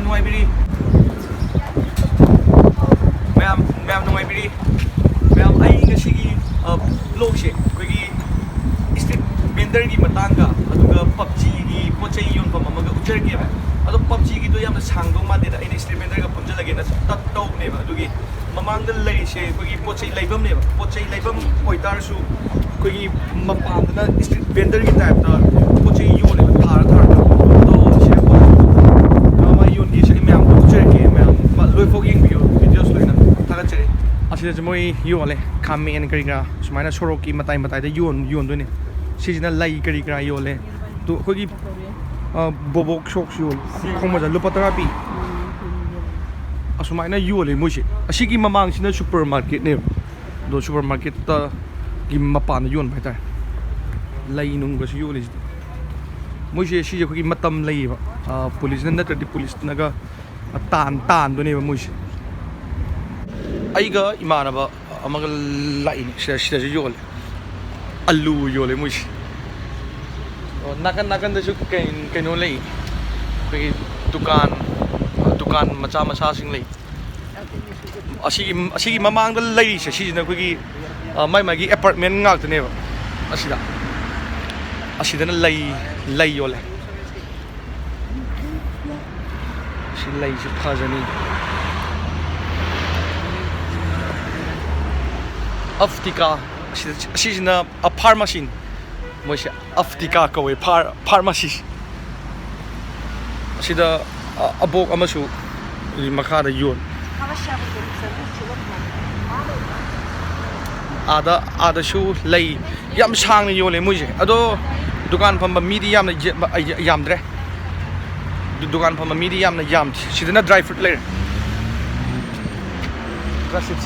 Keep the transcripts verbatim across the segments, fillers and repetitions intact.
ꯅꯨꯡꯉꯥꯏꯕꯤꯔꯤ? ꯃꯌꯥꯝ, ꯃꯌꯥꯝ ꯅꯨꯡꯉꯥꯏꯕꯤꯔꯤ? ꯃꯌꯥꯝ, ꯑꯩ ꯉꯁꯤꯒꯤ, ꯑ, vlogꯁꯦ ꯑꯩꯈꯣꯏꯒꯤ street vendorꯒꯤ ꯃꯇꯥꯡꯒ, ꯑꯗꯨꯒ PUBGꯒꯤ ꯄꯣꯠ ꯆꯩ ꯌꯣꯟꯐꯝ ꯑꯃꯒ ꯎꯠꯆꯔꯛꯀꯦꯕ꯫ ꯑꯗꯣ PUBGꯒꯤꯗꯣ ꯌꯥꯝꯅ ꯁꯥꯡꯗꯧ ꯃꯥꯟꯗꯦꯗ, ꯑꯩꯅ street vendorꯒ ꯄꯨꯟꯁꯤꯜꯂꯒꯦꯅ ꯇꯧꯕꯅꯦꯕ꯫ ꯑꯗꯨꯒꯤ ꯃꯃꯥꯡꯗ ꯂꯩꯔꯤꯁꯦ ꯑꯩꯈꯣꯏꯒꯤ ꯄꯣꯠ ꯆꯩ ꯂꯩꯐꯝꯅꯦꯕ꯫ ꯄꯣꯠ ꯆꯩ ꯂꯩꯐꯝ ꯑꯣꯏꯇꯥꯔꯁꯨ ꯑꯩꯈꯣꯏꯒꯤ ꯃꯄꯥꯟꯗꯅ street vendorꯒꯤ typeꯇ ꯄꯣꯠ ꯆꯩ ꯌꯣꯜꯂꯦꯕ, ꯊꯥꯔ ꯊꯥꯔꯒ꯫ ꯑꯗꯣ ꯁꯤꯗ ꯄꯣꯠ ꯀꯃꯥꯏꯅ ꯌꯣꯟꯒꯦꯁꯦ ꯑꯩ ꯃꯌꯥꯝ ꯎꯠꯆꯔꯛꯀꯦ꯫ ꯃꯌꯥꯝ ꯂꯣꯏꯐꯥꯎ ꯌꯦꯡꯕꯤꯌꯨ, videoꯁꯦ ꯂꯣꯏꯅ ꯊꯥꯒꯠꯆꯔꯤ꯫ ꯑꯁꯤꯗꯁꯨ ꯃꯣꯏ ꯌꯣꯜꯂꯦ, ꯈꯥꯃꯦꯟ ꯀꯔꯤ ꯀꯔꯥ ꯁꯨꯃꯥꯏꯅ ꯁꯣꯔꯣꯛꯀꯤ ꯃꯇꯥꯏ ꯃꯇꯥꯏꯗ ꯌꯣꯟ-, ꯌꯣꯟꯗꯣꯏꯅꯦ꯫ ꯁꯤꯁꯤꯅ ꯂꯩ ꯀꯔꯤ ꯀꯔꯥ ꯌꯣꯜꯂꯦ꯫ ꯑꯗꯨ ꯑꯩꯈꯣꯏꯒꯤ, ꯑ, ꯕꯣꯕꯣꯛ ꯁꯣꯛꯁ ꯌꯣꯜꯂꯦ꯫ ꯈꯣꯡ ꯃꯣꯖꯥ ꯂꯨꯄꯥ ꯇꯔꯥ ꯄꯤ꯫ ꯑꯁꯨꯃꯥꯏꯅ ꯌꯣꯜꯂꯦ ꯃꯣꯏꯁꯦ꯫ ꯑꯁꯤꯒꯤ ꯃꯃꯥꯡꯁꯤꯅ super marketꯅꯦꯕ꯫ ꯑꯗꯣ super marketꯇꯒꯤ ꯃꯄꯥꯟꯗ ꯌꯣꯟꯕ ꯍꯥꯏꯇꯥꯔꯦ꯫ ꯂꯩ ꯅꯨꯡꯒꯁꯨ ꯌꯣꯜꯂꯤꯁꯤꯗꯤ꯫ ꯃꯣꯏꯁꯦ ꯁꯤꯁꯦ ꯑꯩꯈꯣꯏꯒꯤ ꯃꯇꯝ ꯂꯩꯌꯦꯕ꯫ ꯑ, ꯄꯨꯂꯤꯁꯅ ꯅꯠꯇ꯭ꯔꯗꯤ ꯄꯨꯂꯤꯁꯅꯒ ꯇꯥꯟ-, ꯇꯥꯟꯗꯣꯏꯅꯦꯕ ꯃꯣꯏꯁꯦ꯫ ꯑꯩꯒ ꯏꯃꯥꯟꯅꯕ ꯑꯃꯒ ꯂꯥꯛꯏꯅꯦ꯫ ꯁꯤꯗ, ꯁꯤꯗꯁꯨ ꯌꯣꯜꯂꯦ꯫ ꯑꯂꯨ ꯌꯣꯜꯂꯦ ꯃꯣꯏꯁꯦ꯫ ꯑꯣ, ꯅꯥꯀꯟ ꯅꯥꯀꯟꯗꯁꯨ ꯀꯩ-, ꯀꯩꯅꯣ ꯂꯩ꯫ ꯑꯩꯈꯣꯏꯒꯤ ꯗꯨꯀꯥꯟ, ꯗꯨꯀꯥꯟ ꯃꯆꯥ ꯃꯆꯥꯁꯤꯡ ꯂꯩ꯫ ꯑꯁꯤꯒꯤ, ꯑꯁꯤꯒꯤ ꯃꯃꯥꯡꯗ ꯂꯩꯔꯤꯁꯦ ꯁꯤꯁꯤꯅ ꯑꯩꯈꯣꯏꯒꯤ, ꯑ, ꯃꯥꯏ ꯃꯥꯏꯒꯤ apartment ꯉꯥꯛꯇꯅꯦꯕ꯫ ꯑꯁꯤꯗ, ꯑꯁꯤꯗꯅ ꯂꯩ, ꯂꯩ ꯌꯣꯜꯂꯦ꯫ ꯁꯤ ꯂꯩꯁꯤ ꯐꯖꯅꯤ꯫ ꯑꯐꯇꯤꯀꯥ, ꯑꯁꯤꯗ, ꯑꯁꯤꯁꯤꯅ, ꯑ, pharmacyꯅꯤ꯫ ꯃꯣꯏꯁꯦ ꯑꯐꯇꯤꯀꯥ ꯀꯧꯋꯦ, ꯐꯥꯔ-, pharmacy꯫ ꯑꯁꯤꯗ, ꯑ, ꯑꯕꯣꯛ ꯑꯃꯁꯨ ꯃꯈꯥꯗ ꯌꯣꯜꯂꯤ꯫ ꯑꯥꯗ, ꯑꯥꯗꯁꯨ ꯂꯩ ꯌꯥꯝ ꯁꯥꯡꯅ ꯌꯣꯜꯂꯦ ꯃꯣꯏꯁꯦ꯫ ꯑꯗꯣ ꯗꯨꯀꯥꯟ ꯐꯝꯕ ꯃꯤꯗꯤ ꯌꯥꯝꯅ ꯌꯦ-, ꯌꯥꯝꯗ꯭ꯔꯦ꯫ ꯗꯨ-, ꯗꯨꯀꯥꯟ ꯐꯝꯕ ꯃꯤꯗꯤ ꯌꯥꯝꯅ ꯌꯥꯝꯗꯦ꯫ ꯁꯤꯗꯅ dry fruit ꯂꯩꯔꯦ꯫ Dry fruit꯫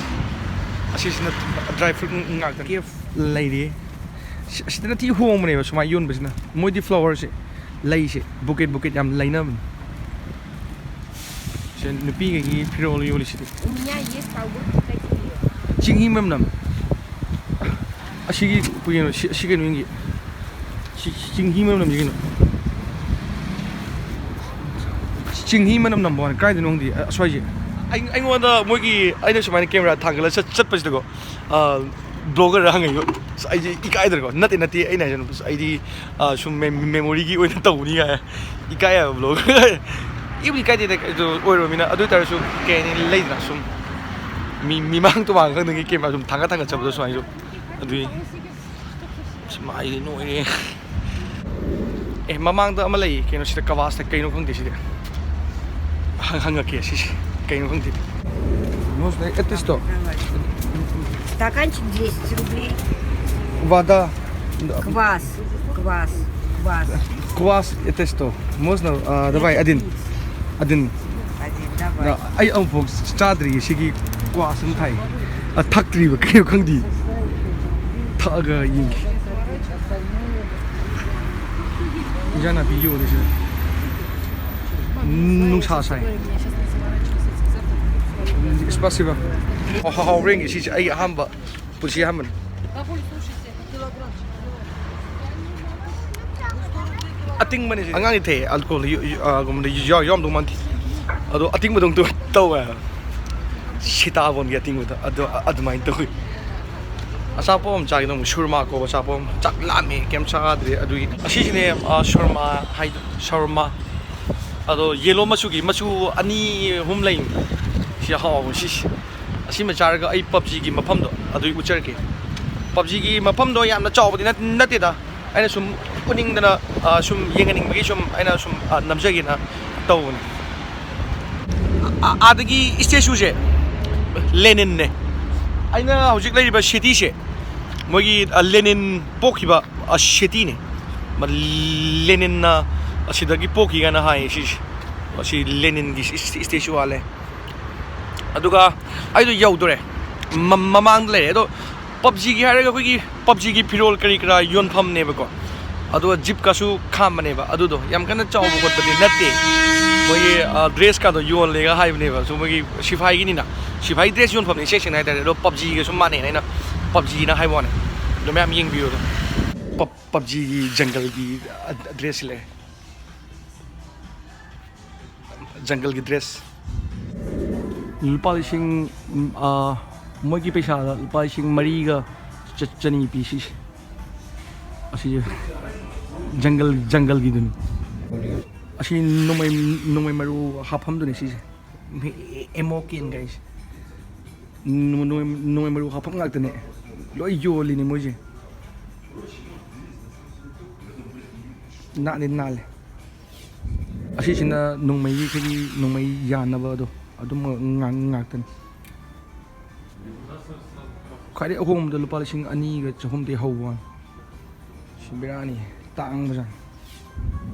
ꯑꯁꯤꯁꯤꯅ dry fruit ꯉꯥꯛꯇꯅꯤ꯫ ꯂꯩꯔꯤ꯫ ꯁꯤ-, ꯑꯁꯤꯗꯅ ꯊꯤ ꯍꯣꯡꯕꯅꯦꯕ ꯁꯨꯃꯥꯏꯅ ꯌꯣꯟꯕꯁꯤꯅ꯫ ꯃꯣꯏꯗꯤ flowerꯁꯦ, ꯂꯩꯁꯦ, bouquet bouquet ꯌꯥꯝ ꯂꯩꯅꯕꯅꯤ꯫ ꯁꯤ ꯅꯨꯄꯤꯈꯩꯒꯤ ꯐꯤꯔꯣꯜ ꯌꯣꯜꯂꯤꯁꯤꯗꯤ꯫ У меня есть колготки такие. ꯆꯤꯡꯍꯤ ꯃꯅꯝ ꯅꯝ꯫ ꯑꯁꯤꯒꯤ ꯀꯩꯅꯣ, ꯁꯤ, ꯁꯤ ꯀꯩꯅꯣ ꯌꯦꯡꯒꯦ꯫ ꯁꯤ ꯆꯤꯡꯍꯤ ꯃꯅꯝ ꯅꯝꯁꯤ ꯀꯩꯅꯣ꯫ ꯆꯤꯡꯍꯤ ꯃꯅꯝ ꯅꯝꯕ ꯋꯥꯅꯤ, ꯀꯥꯏꯗꯅꯣ ꯈꯪꯗꯦ, ꯑ, ꯑꯁ꯭ꯋꯥꯏꯁꯦ꯫ ꯑꯩ-, ꯑꯩꯉꯣꯟꯗ ꯃꯣꯏꯒꯤ, ꯑꯩꯅ ꯁꯨꯃꯥꯏꯅ ꯀꯦꯃꯦꯔꯥ ꯊꯥꯡꯒꯠꯂ ꯆꯠ-, ꯆꯠꯄꯁꯤꯗꯀꯣ, ꯑ, ꯕ꯭ꯂꯣꯒꯔ ꯍꯪꯉꯛꯏꯕ꯫ ꯑꯁ, ꯑꯩꯁꯦ ꯏꯀꯥꯏꯗ꯭ꯔꯦꯀꯣ, ꯅꯠꯇꯦ, ꯅꯠꯇꯦ, ꯑꯩꯅ ꯍꯥꯏꯁꯦ, ꯑꯁ, ꯑꯩꯗꯤ, ꯑ, ꯁꯨꯝ ꯃꯦ-, ꯃꯦꯃꯣꯔꯤꯒꯤ ꯑꯣꯏꯅ ꯇꯧꯕꯅꯤ ꯀꯥꯏ꯫ ꯏꯀꯥꯏ ꯍꯥꯏꯕ ꯕ꯭ꯂꯣꯒꯔ꯫ ꯏꯕꯨꯗꯤ ꯏꯀꯥꯏꯗꯦꯗ, ꯑꯗꯨ ꯑꯣꯏꯔꯕꯅꯤꯅ꯫ ꯑꯗꯨ ꯑꯣꯏ ꯇꯥꯔꯁꯨ, ꯀꯩ ꯍꯥꯏꯅꯤ, ꯂꯩꯗꯅ ꯁꯨꯝ ꯃꯤ-, ꯃꯤꯃꯥꯡ ꯇꯨꯃꯥꯡ ꯈꯪꯗꯒꯤ ꯀꯦꯃꯦꯔꯥ ꯁꯨꯝ ꯊꯥꯡꯒꯠ ꯊꯥꯡꯒꯠ ꯆꯠꯄꯗꯣ ꯁꯨꯃꯥꯏꯅ ꯁꯨꯝ꯫ ꯑꯗꯨꯏ꯫ ꯑꯁ, ꯃꯥꯏꯗꯤ ꯅꯣꯏꯔꯦ꯫ ꯑꯦ, ꯃꯃꯥꯡꯗ ꯑꯃ ꯂꯩꯌꯦ, ꯀꯩꯅꯣ, ꯁꯤꯗ ꯀꯕꯥꯁꯇ ꯀꯩꯅꯣ ꯈꯪꯗꯦ ꯁꯤꯗꯤ꯫ ꯍꯪ-, ꯍꯪꯉꯛꯀꯦ ꯁꯤꯁꯦ, ꯀꯩꯅꯣ ꯈꯪꯗꯦ꯫ Можно это что? Стаканчик десять рублей. Вода. Квас, квас, квас. Квас это что? Можно? А, давай, один. Один. Один, давай. Да, ꯑꯩ ꯑꯃꯨꯛꯐꯥꯎ ꯆꯥꯗ꯭ꯔꯤꯌꯦ ꯁꯤꯒꯤ ꯀ꯭ꯋꯥꯁ ꯑꯃ ꯊꯥꯏ꯫ ꯑ, ꯊꯛꯇ꯭ꯔꯤꯕ, ꯀꯩꯅꯣ ꯈꯪꯗꯦ꯫ ꯊꯛꯑꯒ ꯌꯦꯡꯒꯦ꯫ ꯏꯟꯖꯥꯡ ꯅꯥꯄꯤ ꯌꯣꯜꯂꯤꯁꯦ꯫ ꯅꯨꯡꯁꯥ ꯁꯥꯏ꯫ Спасибо. ꯍꯥꯎ-, ꯍꯥꯎꯕ꯭ꯔꯥ ꯌꯦꯡꯒꯦ ꯁꯤꯁꯦ꯫ ꯑꯩꯒꯤ ꯑꯍꯥꯟꯕ, ꯄꯨꯟꯁꯤ ꯑꯍꯥꯟꯕꯅꯤ꯫ ꯑꯇꯤꯡꯕꯅꯦ ꯁꯤꯗꯤ꯫ ꯑꯉꯥꯡꯗꯤ ꯊꯛꯑꯦ, alcohol ꯌꯨ-, ꯌꯨ-, ꯑ, ꯒꯨꯝꯕꯗꯤ ꯌꯥꯎ-, ꯌꯥꯎꯔꯝꯗꯧ ꯃꯥꯟꯗꯦ꯫ ꯑꯗꯣ ꯑꯇꯤꯡꯕꯗꯧ ꯇꯧ-, ꯇꯧꯋꯦ ꯍꯥꯏꯕ꯫ ꯁꯤꯇꯥꯕꯣꯟꯒꯤ ꯑꯇꯤꯡꯕꯗꯣ, ꯑꯗꯣ ꯑꯗꯨꯃꯥꯏꯅ ꯇꯧꯋꯤ꯫ ꯑꯆꯥꯄꯣꯠ ꯑꯃ ꯆꯥꯒꯦ ꯇꯧꯕ, ꯁꯨꯔꯃꯥ ꯀꯧꯕ ꯑꯆꯥꯄꯣꯠ ꯑꯃ꯫ ꯆꯥꯛ ꯂꯥꯝꯃꯦ, ꯀꯩꯝ ꯆꯥꯗ꯭ꯔꯦ ꯑꯗꯨꯒꯤ꯫ ꯑꯁꯤꯁꯤꯅꯦ, ꯑ, ꯁꯨꯔꯃꯥ ꯍꯥꯏꯗꯣ, ꯁꯥꯎꯔꯃꯥ꯫ ꯑꯗꯣ ꯌꯦꯂꯣ ꯃꯆꯨꯒꯤ, ꯃꯆꯨ ꯑꯅꯤ ꯑꯍꯨꯝ ꯂꯩ꯫ ꯁꯤ ꯍꯥꯎꯕ ꯁꯤꯁꯦ꯫ ꯑꯁꯤꯃ ꯆꯥꯔꯒ ꯑꯩ ꯄꯞꯖꯤꯒꯤ ꯃꯐꯝꯗꯣ ꯑꯗꯨ ꯎꯠꯆꯔꯛꯀꯦ꯫ ꯄꯞꯖꯤꯒꯤ ꯃꯐꯝꯗꯣ ꯌꯥꯝꯅ ꯆꯥꯎꯕꯗꯤ ꯅꯠ-, ꯅꯠꯇꯦꯗ꯫ ꯑꯩꯅ ꯁꯨꯝ ꯎꯠꯅꯤꯡꯗꯅ, ꯑ, ꯁꯨꯝ ꯌꯦꯡꯍꯟꯅꯤꯡꯕꯒꯤ ꯁꯨꯝ ꯑꯩꯅ ꯁꯨꯝ, ꯑ, ꯅꯝꯖꯒꯦꯅ ꯇꯧꯕꯅꯤ꯫ ꯑ-, ꯑ-, ꯑꯥꯗꯒꯤ ꯏꯁꯇꯦꯆꯨꯁꯦ ꯂꯦꯅꯤꯟꯅꯦ꯫ ꯑꯩꯅ ꯍꯧꯖꯤꯛ ꯂꯩꯔꯤꯕ ꯁꯤꯇꯤꯁꯦ ꯃꯣꯏꯒꯤ, ꯑ, ꯂꯦꯅꯤꯟ ꯄꯣꯛꯈꯤꯕ, ꯑ, ꯁꯤꯇꯤꯅꯦ꯫ ꯃ-, ꯂꯦꯅꯤꯟꯅ ꯑꯁꯤꯗꯒꯤ ꯄꯣꯛꯈꯤ ꯀꯥꯏꯅ ꯍꯥꯏꯌꯦ ꯁꯤꯁꯦ꯫ ꯑꯁꯤ ꯂꯦꯅꯤꯟꯒꯤ ꯏꯁ-, ꯏꯁ-, ꯏꯁꯇꯦꯆꯨ ꯋꯥꯠꯂꯦ꯫ ꯑꯗꯨꯒ ꯑꯩꯗꯣ ꯌꯧꯗꯣꯔꯦ꯫ ꯃ-, ꯃꯃꯥꯡꯗ ꯂꯩꯔꯦ꯫ ꯑꯗꯣ ꯄꯞꯖꯤꯒꯤ ꯍꯥꯏꯔꯒ ꯑꯩꯈꯣꯏꯒꯤ ꯄꯞꯖꯤꯒꯤ ꯐꯤꯔꯣꯜ ꯀꯔꯤ ꯀꯔꯥ ꯌꯣꯟꯐꯝꯅꯦꯕꯀꯣ꯫ ꯑꯗꯨꯒ ꯖꯤꯞꯀꯁꯨ ꯈꯥꯝꯕꯅꯦꯕ꯫ ꯑꯗꯨꯗꯣ ꯌꯥꯝ ꯀꯟꯅ ꯆꯥꯎꯕ ꯈꯣꯠꯄꯗꯤ ꯅꯠꯇꯦ꯫ ꯃꯣꯏꯒꯤ, ꯑ, ꯗ꯭ꯔꯦꯁꯀꯗꯣ ꯌꯣꯜꯂꯦꯒ ꯍꯥꯏꯕꯅꯦꯕ꯫ ꯁꯨꯝ ꯃꯣꯏꯒꯤ ꯁꯤꯐꯥꯏꯒꯤꯅꯤꯅ꯫ ꯁꯤꯐꯥꯏ ꯗ꯭ꯔꯦꯁ ꯌꯣꯟꯐꯝꯅꯤ ꯏꯁꯦꯡ ꯁꯦꯡꯅ ꯍꯥꯏ ꯇꯥꯔꯗꯤ꯫ ꯑꯗꯣ ꯄꯞꯖꯤꯒꯁꯨ ꯃꯥꯟꯅꯩꯅ ꯑꯩꯅ ꯄꯞꯖꯤꯅ ꯍꯥꯏꯕ ꯋꯥꯅꯤ꯫ ꯑꯗꯣ ꯃꯌꯥꯝ ꯌꯦꯡꯕꯤꯌꯨ ꯑꯗꯣ꯫ ꯄꯞ-, ꯄꯞꯖꯤꯒꯤ ꯖꯪꯒꯜꯒꯤ, ꯑ, ꯗ꯭ꯔꯦꯁꯁꯤ ꯂꯩꯔꯦ꯫ ꯖꯪꯒꯜꯒꯤ ꯗ꯭ꯔꯦꯁ꯫ ꯂꯨꯄꯥ ꯂꯤꯁꯤꯡ, ꯎꯝ, ꯑꯥ, ꯃꯣꯏꯒꯤ ꯄꯩꯁꯥꯗ ꯂꯨꯄꯥ ꯂꯤꯁꯤꯡ ꯃꯔꯤꯒ ꯆ-, ꯆꯅꯤ ꯄꯤ ꯁꯤꯁꯦ꯫ ꯑꯁꯤ ꯖꯪꯒꯜ, ꯖꯪꯒꯜꯒꯤꯗꯨꯅꯤ꯫ ꯑꯁꯤ ꯅꯣꯡꯃꯩ, ꯅꯣꯡꯃꯩ ꯃꯔꯨ ꯍꯥꯞꯐꯝꯗꯨꯅꯤ ꯁꯤꯁꯦ꯫ ꯑꯦꯝ ꯑꯣ ꯀꯦꯟ ꯀꯥꯏꯁꯦ꯫ ꯅꯣꯡꯃꯩ, ꯅꯣꯡꯃꯩ ꯃꯔꯨ ꯍꯥꯞꯐꯝ ꯉꯥꯛꯇꯅꯦ꯫ ꯂꯣꯏ ꯌꯣꯜꯂꯤꯅꯦ ꯃꯣꯏꯁꯦ꯫ ꯅꯥꯟꯗꯤ ꯅꯥꯜꯂꯦ꯫ ꯑꯁꯤꯁꯤꯅ ꯅꯣꯡꯃꯩꯒꯤ, ꯑꯩꯈꯣꯏꯒꯤ ꯅꯣꯡꯃꯩ ꯌꯥꯟꯅꯕ ꯑꯗꯣ, ꯑꯗꯨꯝꯕ ꯉꯥꯛ-, ꯉꯥꯛꯇꯅꯤ꯫ ꯈ꯭ꯋꯥꯏꯗꯒꯤ ꯑꯍꯣꯡꯕꯗ ꯂꯨꯄꯥ ꯂꯤꯁꯤꯡ ꯑꯅꯤꯒ ꯆꯍꯨꯝꯗꯒꯤ ꯍꯧꯕ ꯋꯥꯅꯤ꯫ ꯁꯤ ꯕꯦꯔꯥꯅꯤ, ꯇꯥꯡꯕꯖꯥꯠꯅꯤ꯫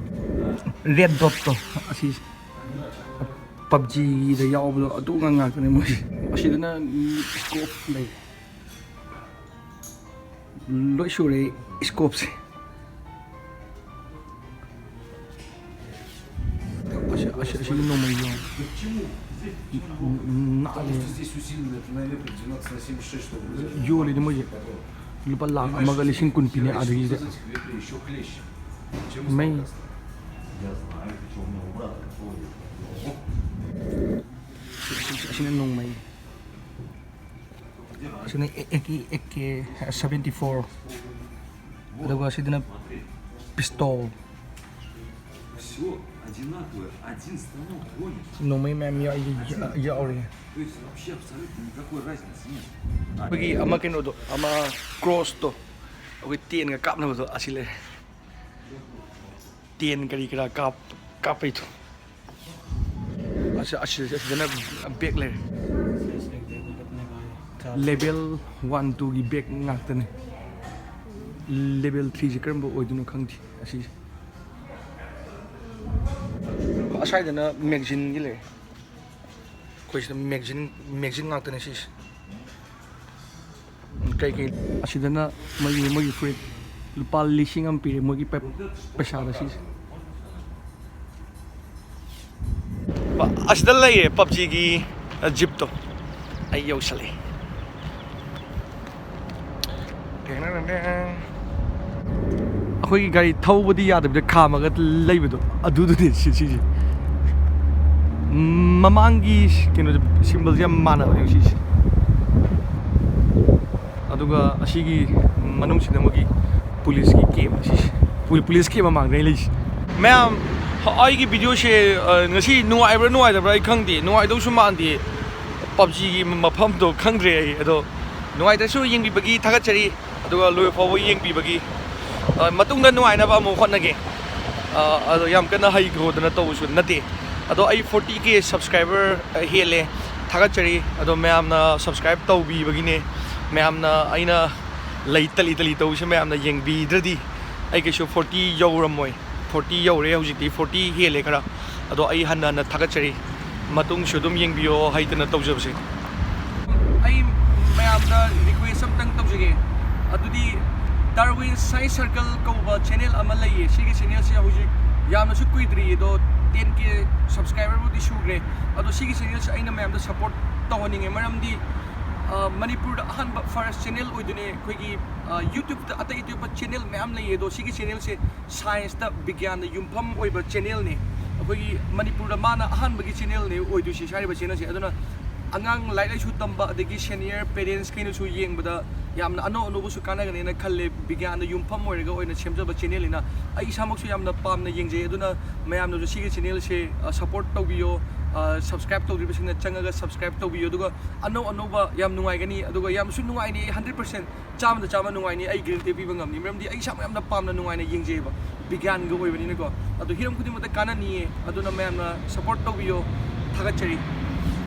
ꯔꯦꯠ ꯗꯣꯠꯇꯣ, ꯑꯁꯤꯁꯦ꯫ ꯄꯞꯖꯤꯒꯤꯗ ꯌꯥꯎꯕꯗꯣ ꯑꯗꯨ ꯉꯥꯛ ꯉꯥꯛꯇꯅꯦ ꯃꯣꯏꯁꯦ꯫ ꯑꯁꯤꯗꯅ ꯁ꯭ꯀꯣꯞ ꯂꯩ꯫ ꯂꯣꯏ ꯁꯨꯔꯦ ꯁ꯭ꯀꯣꯞꯁꯦ꯫ ꯑꯁꯤ, ꯑꯁꯤ, ꯑꯁꯤꯒꯤ ꯅꯣꯡꯃꯩ ꯌꯦꯡꯉꯣ꯫ ꯅꯥꯜꯂꯦ꯫ Здесь усиленная, это, наверное, двенадцать на семь шесть, чтобы... ꯌꯣꯜꯂꯤꯅꯦ ꯃꯣꯏꯁꯦ꯫ ꯂꯨꯄꯥ ꯂꯥꯈ ꯑꯃꯒ ꯂꯤꯁꯤꯡ ꯀꯨꯟ ꯄꯤꯅꯦ ꯑꯥꯗꯒꯤꯁꯤꯗ꯫ Еще хлеще, чем у... ꯃꯩ꯫ Солдатского. Я знаю, причем у меня у брата такого есть. О. ꯑꯁꯤꯅ ꯅꯣꯡꯃꯩ꯫ ꯑꯁꯤꯅ A K, A K seventy four. ꯑꯗꯨꯒ ꯑꯁꯤꯗꯅ ꯄꯤꯁꯇꯣꯜ꯫ Все одинаковое, один станок гонит. ꯅꯣꯡꯃꯩ ꯃꯌꯥꯝ ꯌꯥꯎ-, ꯌꯥꯎꯔꯤ꯫ То есть вообще абсолютно никакой разницы нет. ꯑꯩꯈꯣꯏꯒꯤ ꯑꯃ ꯀꯩꯅꯣꯗꯣ, ꯑꯃ ꯀ꯭ꯔꯣꯁꯇꯣ, ꯑꯩꯈꯣꯏ ꯇꯦꯟꯒ ꯀꯥꯞꯅꯕꯗꯣ, ꯑꯁꯤ ꯂꯩꯔꯦ꯫ ꯇꯦꯟ ꯀꯔꯤ ꯀꯔꯥ ꯀꯥꯞ-, ꯀꯥꯞꯄꯩꯗꯣ꯫ ꯑꯁꯤ, ꯑꯁꯤ, ꯑꯁꯤꯗꯅ ꯕꯦꯛ ꯂꯩꯔꯦ꯫ ꯂꯦꯚꯦꯜ ꯋꯥꯟ, ꯇꯨꯒꯤ ꯕꯦꯛ ꯉꯥꯛꯇꯅꯦ꯫ ꯂꯦꯚꯦꯜ ꯊ꯭ꯔꯤꯁꯦ ꯀꯔꯝꯕ ꯑꯣꯏꯗꯣꯏꯅꯣ ꯈꯪꯗꯦ ꯑꯁꯤꯁꯦ꯫ ꯑꯁ꯭ꯋꯥꯏꯗꯅ ꯃꯦꯒꯥꯖꯤꯟꯒꯤ ꯂꯩꯔꯦ꯫ ꯑꯩꯈꯣꯏ ꯁꯤꯗ ꯃꯦꯒꯥꯖꯤꯟ, ꯃꯦꯒꯥꯖꯤꯟ ꯉꯥꯛꯇꯅꯦ ꯁꯤꯁꯦ꯫ ꯀꯩ ꯀꯩ, ꯑꯁꯤꯗꯅ ꯃꯣꯏꯒꯤ, ꯃꯣꯏꯒꯤ ꯐꯨꯔꯤꯠ ꯂꯨꯄꯥ ꯂꯤꯁꯤꯡ ꯑꯃ ꯄꯤꯔꯦ ꯃꯣꯏꯒꯤ ꯄꯩ-, ꯄꯩꯁꯥꯗ ꯁꯤꯁꯦ꯫ ꯄ-, ꯑꯁꯤꯗ ꯂꯩꯔꯦ ꯄꯞꯖꯤꯒꯤ, ꯑ, ꯖꯤꯞꯇꯣ꯫ ꯑꯩ ꯌꯧꯁꯜꯂꯛꯑꯦ꯫ ꯑꯩꯈꯣꯏꯒꯤ ꯒꯥꯔꯤ ꯊꯧꯕꯗꯤ ꯌꯥꯗꯕꯤꯗ ꯈꯥꯝꯃꯒ ꯂꯩꯕꯗꯣ, ꯑꯗꯨꯗꯨꯅꯦ ꯁꯤ-, ꯁꯤꯁꯦ꯫ ꯃꯃꯥꯡꯒꯤ ꯀꯩꯅꯣꯁꯦ, ꯁꯤꯝꯕꯜꯁꯦ ꯌꯥꯝ ꯃꯥꯟꯅꯕꯅꯦꯕ ꯁꯤꯁꯦ꯫ ꯑꯗꯨꯒ ꯑꯁꯤꯒꯤ ꯃꯅꯨꯡꯁꯤꯗ ꯃꯣꯏꯒꯤ ꯄꯨꯂꯤꯁꯀꯤ ꯀꯦꯝ ꯑꯁꯤꯁꯦ, ꯄꯨ-, ꯄꯨꯂꯤꯁ ꯀꯦꯝ ꯃꯃꯥꯡꯗꯅꯦ ꯂꯩꯁꯦ꯫ ꯃꯌꯥꯝ, ꯑꯩꯒꯤ ꯚꯤꯗꯤꯑꯣꯁꯦ, ꯑ, ꯉꯁꯤ ꯅꯨꯡꯉꯥꯏꯕ꯭ꯔꯥ ꯅꯨꯡꯉꯥꯏꯇꯕ꯭ꯔꯥ ꯑꯩ ꯈꯪꯗꯦ, ꯅꯨꯡꯉꯥꯏꯗꯧꯁꯨ ꯃꯥꯟꯗꯦ꯫ ꯄꯞꯖꯤꯒꯤ ꯃꯐꯝꯗꯣ ꯈꯪꯗ꯭ꯔꯦ ꯑꯩ, ꯑꯗꯣ ꯅꯨꯡꯉꯥꯏꯇ꯭ꯔꯁꯨ ꯌꯦꯡꯕꯤꯕꯒꯤ ꯊꯥꯒꯠꯆꯔꯤ꯫ ꯑꯗꯨꯒ ꯂꯣꯏꯕ ꯐꯥꯎꯕ ꯌꯦꯡꯕꯤꯕꯒꯤ, ꯑ, ꯃꯇꯨꯡꯗ ꯅꯨꯡꯉꯥꯏꯅꯕ ꯑꯃꯨꯛ ꯍꯣꯠꯅꯒꯦ꯫ ꯑ, ꯑꯗꯣ ꯌꯥꯝ ꯀꯟꯅ ꯍꯩꯈꯣꯗꯅ ꯇꯧꯕꯁꯨ ꯅꯠꯇꯦ꯫ ꯑꯗꯣ ꯑꯩ forty K subscriber ꯍꯦꯜꯂꯦ, ꯊꯥꯒꯠꯆꯔꯤ꯫ ꯑꯗꯣ ꯃꯌꯥꯝꯅ subscribe ꯇꯧꯕꯤꯕꯒꯤꯅꯦ, ꯃꯌꯥꯝꯅ ꯑꯩꯅ ꯂꯩ ꯇꯂꯤ ꯇꯂꯤ ꯇꯧꯕꯁꯦ ꯃꯌꯥꯝꯅ ꯌꯦꯡꯕꯤꯗ꯭ꯔꯗꯤ ꯑꯩ ꯀꯩꯁꯨ forty ꯌꯧꯔꯝꯃꯣꯏ꯫ Forty ꯌꯧꯔꯦ ꯍꯧꯖꯤꯛꯇꯤ, forty ꯍꯦꯜꯂꯦ ꯈꯔ꯫ ꯑꯗꯣ ꯑꯩ ꯍꯟꯅ ꯍꯟꯅ ꯊꯥꯒꯠꯆꯔꯤ꯫ ꯃꯇꯨꯡꯁꯨ ꯑꯗꯨꯝ ꯌꯦꯡꯕꯤꯌꯣ, ꯍꯩꯇꯅ ꯇꯧꯖꯕꯁꯦ꯫ ꯑꯩ ꯃꯌꯥꯝꯗ request ꯑꯝꯇꯪ ꯇꯧꯖꯒꯦ꯫ ꯑꯗꯨꯗꯤ Darwin Science Circle ꯀꯧꯕ channel ꯑꯃ ꯂꯩꯌꯦ꯫ ꯁꯤꯒꯤ channelꯁꯦ ꯍꯧꯖꯤꯛ ꯌꯥꯝꯅꯁꯨ ꯀꯨꯏꯗ꯭ꯔꯤ, ꯑꯗꯣ ten K subscriberꯕꯨꯗꯤ ꯁꯨꯈ꯭ꯔꯦ꯫ ꯑꯗꯣ ꯁꯤꯒꯤ channelꯁꯦ ꯑꯩꯅ ꯃꯌꯥꯝꯗ support ꯇꯧꯍꯟꯅꯤꯡꯉꯦ, ꯃꯔꯝꯗꯤ, ꯑ, ꯃꯅꯤꯄꯨꯔꯗ ꯑꯍꯥꯟꯕ first channel ꯑꯣꯏꯗꯣꯏꯅꯦ꯫ ꯑꯩꯈꯣꯏꯒꯤ, ꯑ, YouTubeꯇ ꯑꯇꯩ ꯑꯇꯣꯞꯄ channel ꯃꯌꯥꯝ ꯂꯩꯌꯦ, ꯑꯗꯣ ꯁꯤꯒꯤ channelꯁꯦ scienceꯇ, ꯕꯤꯒ꯭ꯌꯥꯟꯗ ꯌꯨꯝꯐꯝ ꯑꯣꯏꯕ channelꯅꯦ꯫ ꯑꯩꯈꯣꯏꯒꯤ ꯃꯅꯤꯄꯨꯔꯗ ꯃꯥꯅ ꯑꯍꯥꯟꯕꯒꯤ channelꯅꯦ ꯑꯣꯏꯗꯣꯏꯁꯦ, ꯍꯥꯏꯔꯤꯕ channelꯁꯦ꯫ ꯑꯗꯨꯅ ꯑꯉꯥꯡ ꯂꯥꯏꯔꯤꯛ ꯂꯥꯏꯁꯨ ꯇꯝꯕ, ꯑꯗꯒꯤ senior parentsꯈꯩꯅꯁꯨ ꯌꯦꯡꯕꯗ ꯌꯥꯝꯅ ꯑꯅꯧ ꯑꯅꯧꯕꯁꯨ ꯀꯥꯟꯅꯒꯅꯦꯅ ꯈꯜꯂꯦ꯫ ꯕꯤꯒ꯭ꯌꯥꯟꯗ ꯌꯨꯝꯐꯝ ꯑꯣꯏꯔꯒ ꯑꯣꯏꯅ ꯁꯦꯝꯖꯕ channelꯅꯤꯅ ꯑꯩ ꯏꯁꯥꯃꯛꯁꯨ ꯌꯥꯝꯅ ꯄꯥꯝꯅ ꯌꯦꯡꯖꯩ꯫ ꯑꯗꯨꯅ ꯃꯌꯥꯝꯅꯁꯨ ꯁꯤꯒꯤ channelꯁꯦ, ꯑ, support ꯇꯧꯕꯤꯌꯣ, ꯑ, subscribe ꯇꯧꯗ꯭ꯔꯤꯕꯁꯤꯡꯅ ꯆꯪꯉꯒ subscribe ꯇꯧꯕꯤꯌꯣ꯫ ꯑꯗꯨꯒ ꯑꯅꯧ ꯑꯅꯧꯕ ꯌꯥꯝ ꯅꯨꯡꯉꯥꯏꯒꯅꯤ, ꯑꯗꯨꯒ ꯌꯥꯝꯁꯨ ꯅꯨꯡꯉꯥꯏꯅꯤ, hundred percent ꯆꯥꯝꯃꯗ ꯆꯥꯝꯃ ꯅꯨꯡꯉꯥꯏꯅꯤ, ꯑꯩ guarantee ꯄꯤꯕ ꯉꯝꯅꯤ꯫ ꯃꯔꯝꯗꯤ ꯑꯩ ꯏꯁꯥꯃꯛ ꯌꯥꯝꯅ ꯄꯥꯝꯅ ꯅꯨꯡꯉꯥꯏꯅ ꯌꯦꯡꯖꯩꯑꯕ, ꯕꯤꯒ꯭ꯌꯥꯟꯒ ꯑꯣꯏꯕꯅꯤꯅꯀꯣ꯫ ꯑꯗꯣ ꯍꯤꯔꯝ ꯈꯨꯗꯤꯡꯃꯛꯇ ꯀꯥꯟꯅꯅꯤꯌꯦ꯫ ꯑꯗꯨꯅ ꯃꯌꯥꯝꯅ support ꯇꯧꯕꯤꯌꯣ꯫ ꯊꯥꯒꯠꯆꯔꯤ꯫